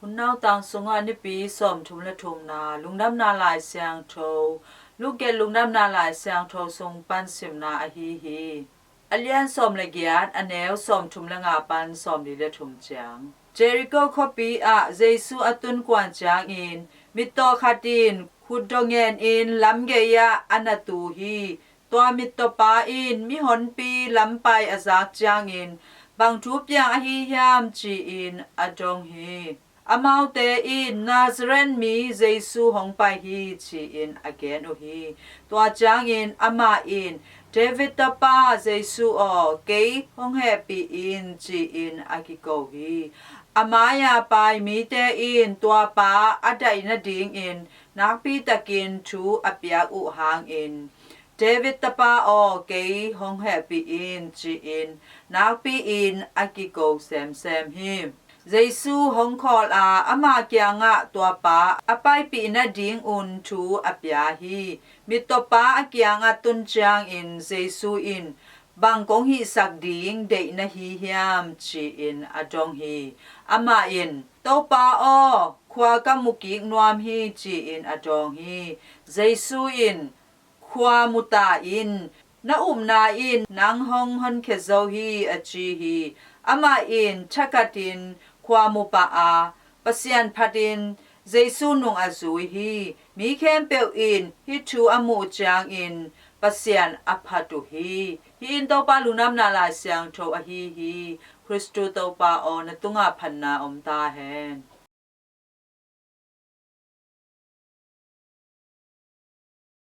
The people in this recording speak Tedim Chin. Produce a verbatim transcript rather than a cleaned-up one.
Hun nautang sungah Nipi sawmthum le thumna Lungdamna Lai Siangtho, Luke lungdamna Lai Siangtho sung pan simna ahi hi. A lian sawm le giat, a neu sawmthum le nga pan sawmli le thum ciang. Jericho khuapi ah Jesu a tun kuan ciangin mittaw khat in khutdaw ngen in lamgei ah a na tu hi. Tua mittawpa in mihonpi lampai a zak ciangin, "Bang thu piang ahi hiam?" ci-in a dong hi. Amaute in, "Nazareth mi Jesu hong pai hi," ci-in a gen uh hi. Tua ciangin amah in, "David tapa Jesu aw, kei hong hehpih in," ci-in a kiko hi. A mai-a pai mite in tuapa a daih nadingin nakpitakin thu a piak uh hangin, "David tapa aw, kei hong hehpih in," ci-in nakpi-in a kiko semsem hi. Jesu hong khawl a, ama kiangah tuapa a paipih nadingun thu a pia hi. Mittawpa a kiangah tun ciangin Jesu in, "Bang kong hihsak ding deih na hi hiam?" ci-in a dong hi. Amah in, "Topa aw, khua ka mu kik nuam hi," ci-in a dawng hi. Jesu in, "Khua mu ta in, na upna in nang hong honkhia zo hi," a ci hi. Amah in thakhatin khua mu pah a, Pasian phatin Jesu nung a zui hi. Mi khempeuh in hih thu a muh ciangin Pasian a phat uh hi. Hih in Topa Lungdamna Lai Siangtho ahi hi. Khristu Topa aw, na tungah phatna om ta hen.